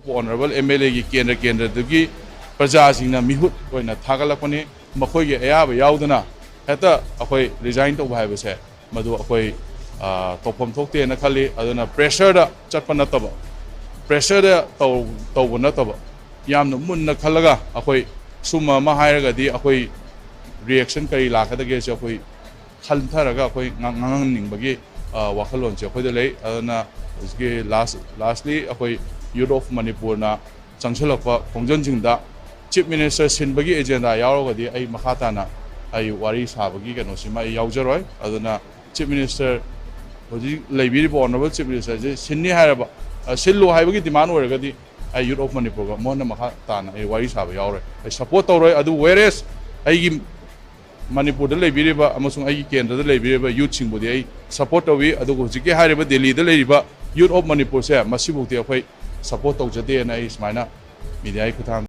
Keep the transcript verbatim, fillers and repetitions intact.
Honourable M L ꯑꯦꯒꯤ ꯀꯦꯟꯗ꯭ꯔ ꯀꯦꯟꯗ꯭ꯔꯗꯨꯒꯤ ꯄ꯭ꯔꯖꯥꯁꯤꯡꯅ ꯃꯤꯍꯨꯠ ꯑꯣꯏꯅ ꯊꯥꯒꯠꯂꯛꯄꯅꯤ꯫ ꯃꯈꯣꯏꯒꯤ ꯑꯌꯥꯕ ꯌꯥꯎꯗꯅ ꯍꯦꯛꯇ ꯑꯩꯈꯣꯏ ꯔꯤꯖꯥꯏꯟ ꯇꯧꯕ ꯍꯥꯏꯕꯁꯦ, ꯃꯗꯨ ꯑꯩꯈꯣꯏ, ꯑ, ꯇꯧꯐꯝ ꯊꯣꯛꯇꯦꯅ ꯈꯜꯂꯤ꯫ ꯑꯗꯨꯅ ꯄ꯭ꯔꯦꯁꯔꯗ ꯆꯠꯄ ꯅꯠꯇꯕ, ꯄ꯭ꯔꯦꯁꯔꯗ ꯇꯧ-, ꯇꯧꯕ ꯅꯠꯇꯕ, ꯌꯥꯝꯅ ꯃꯨꯟꯅ ꯈꯜꯂꯒ ꯑꯩꯈꯣꯏ ꯁꯨꯝꯕ ꯑꯃ ꯍꯥꯏꯔꯒꯗꯤ ꯑꯩꯈꯣꯏ ꯔꯤꯌꯦꯛꯁꯟ ꯀꯔꯤ ꯂꯥꯛꯀꯗꯒꯦꯁꯦ ꯑꯩꯈꯣꯏ ꯈꯟꯊꯔꯒ ꯑꯩꯈꯣꯏ ꯉꯥꯡ-, ꯉꯥꯡꯍꯟꯅꯤꯡꯕꯒꯤ, ꯑ, ꯋꯥꯈꯜꯂꯣꯟꯁꯦ ꯑꯩꯈꯣꯏꯗ ꯂꯩ꯫ ꯑꯗꯨꯅ ꯍꯧꯖꯤꯛꯀꯤ ꯂꯥꯁ, ꯂꯥꯁꯂꯤ ꯑꯩꯈꯣꯏ ꯌꯨꯠ ꯑꯣꯐ ꯃꯅꯤꯄꯨꯔꯅ ꯆꯪꯁꯤꯜꯂꯛꯄ ꯈꯣꯡꯖꯪꯁꯤꯡꯗ ꯆꯤꯐ ꯃꯤꯅꯤꯁꯇꯔ ꯁꯤꯟꯕꯒꯤ ꯑꯦꯖꯦꯟꯗꯥ ꯌꯥꯎꯔꯒꯗꯤ ꯑꯩ ꯃꯈꯥ ꯇꯥꯅ ꯑꯩ ꯋꯥꯔꯤ ꯁꯥꯕꯒꯤ ꯀꯩꯅꯣꯁꯤꯃ ꯑꯩ ꯌꯥꯎꯖꯔꯣꯏ꯫ ꯑꯗꯨꯅ ꯆꯤꯐ ꯃꯤꯅꯤꯁꯇꯔ ꯍꯧꯖꯤꯛ ꯂꯩꯕꯤꯔꯤꯕ ꯑꯣꯅꯔꯦꯕꯜ ꯆꯤꯐ ꯃꯤꯅꯤꯁꯇꯔꯁꯦ ꯁꯤꯟꯅꯤ ꯍꯥꯏꯔꯕ, ꯑ, ꯁꯤꯜꯂꯨ ꯍꯥꯏꯕꯒꯤ ꯗꯤꯃꯥꯟ ꯑꯣꯏꯔꯒꯗꯤ ꯑꯩ ꯌꯨꯠ ꯑꯣꯐ ꯃꯅꯤꯄꯨꯔꯒ ꯃꯣꯟꯅ ꯃꯈꯥ ꯇꯥꯅ ꯑꯩ ꯋꯥꯔꯤ ꯁꯥꯕ ꯌꯥꯎꯔꯣꯏ, ꯑꯩ ꯁꯄꯣꯔꯠ ꯇꯧꯔꯣꯏ꯫ ꯑꯗꯨ ꯋꯦꯔꯦꯁ ꯑꯩꯒꯤ ꯃꯅꯤꯄꯨꯔꯗ ꯂꯩꯕꯤꯔꯤꯕ ꯑꯃꯁꯨꯡ ꯑꯩꯒꯤ ꯀꯦꯟꯗ꯭ꯔꯗ ꯂꯩꯕꯤꯔꯤꯕ ꯌꯨꯠꯁꯤꯡꯕꯨꯗꯤ ꯑꯩ ꯁꯄꯣꯔꯠ ꯇꯧꯏ꯫ ꯑꯗꯨꯒ ꯍꯧꯖꯤꯛꯀꯤ ꯍꯥꯏꯔꯤꯕ ꯗꯦꯜꯂꯤꯗ ꯂꯩꯔꯤꯕ ꯌꯨꯠ ꯑꯣꯐ ꯃꯅꯤꯄꯨꯔꯁꯦ ꯃꯁꯤꯐꯥꯎꯗꯤ ꯑꯩꯈꯣꯏ ꯁꯄꯣꯔꯠ ꯇꯧꯖꯗꯦꯅ ꯑꯩ ꯁꯨꯃꯥꯏꯅ ꯃꯤꯗꯤꯌꯥꯒꯤ ꯈꯨꯠꯊꯥꯡꯗ